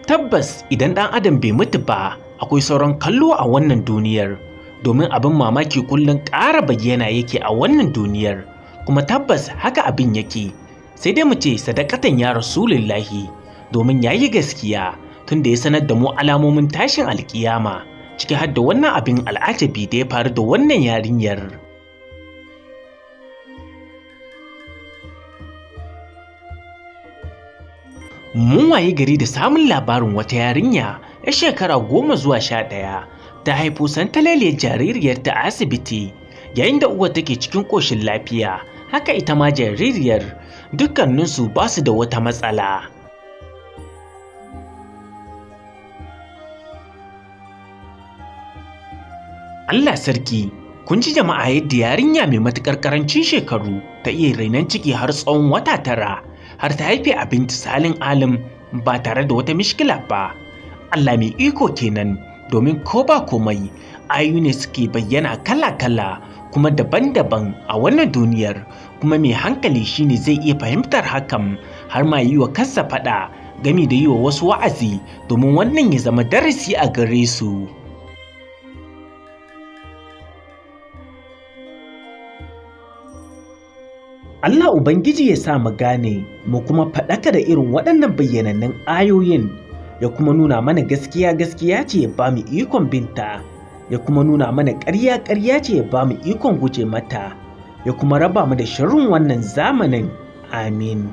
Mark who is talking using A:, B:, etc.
A: Tabbas idan ɗan adam bai mutu ba, akwai sauran kallo a wannan duniyar, domin abin mamaki kullum ƙara bayyana yake a wannan duniyar, kuma tabbas haka abin yake. Sai dai mu ce sadakatan ya Rasulullahi, domin ya yi gaskiya tunda ya sanar da mu alamomin tashin alkiyama, ciki har da wannan abin al'ajabi da ya faru da wannan yarinyar. Mun waye gari da samun labarin wata yarinya 'yar shekara 10 zuwa 11 ta haifo santaleliyar jaririyar ta asibiti yayin da uwar take cikin ƙoshin lafiya, haka ita ma jaririyar, dukkaninsu ba su da wata matsala. Allah sarki, kun ji jama'a yadda yarinya mai matuƙar ƙarancin shekaru ta iya rainon ciki har tsawon wata 9 har ta haife abinta salin alim ba tare da wata mishkila ba. Allah mai iko kenan, domin ko ba komai ayu ne suke bayyana kala-kala kuma daban-daban a wannan duniyar, kuma mai hankali shine zai iya fahimtar hakan har ma yi wa kansa faɗa gami da yi wa wasu wa'azi domin wannan ya zama darasi a gare su. Allah Ubangiji ya sa mu gane mu kuma faɗaka da irin waɗannan bayyanannun ayoyin, ya kuma nuna mana gaskiya gaskiya ce ya ba mu ikon binta, ya kuma nuna mana ƙarya ƙarya ce ya ba mu ikon guje mata, ya kuma raba mu da sharrin wannan zamanin. Amin.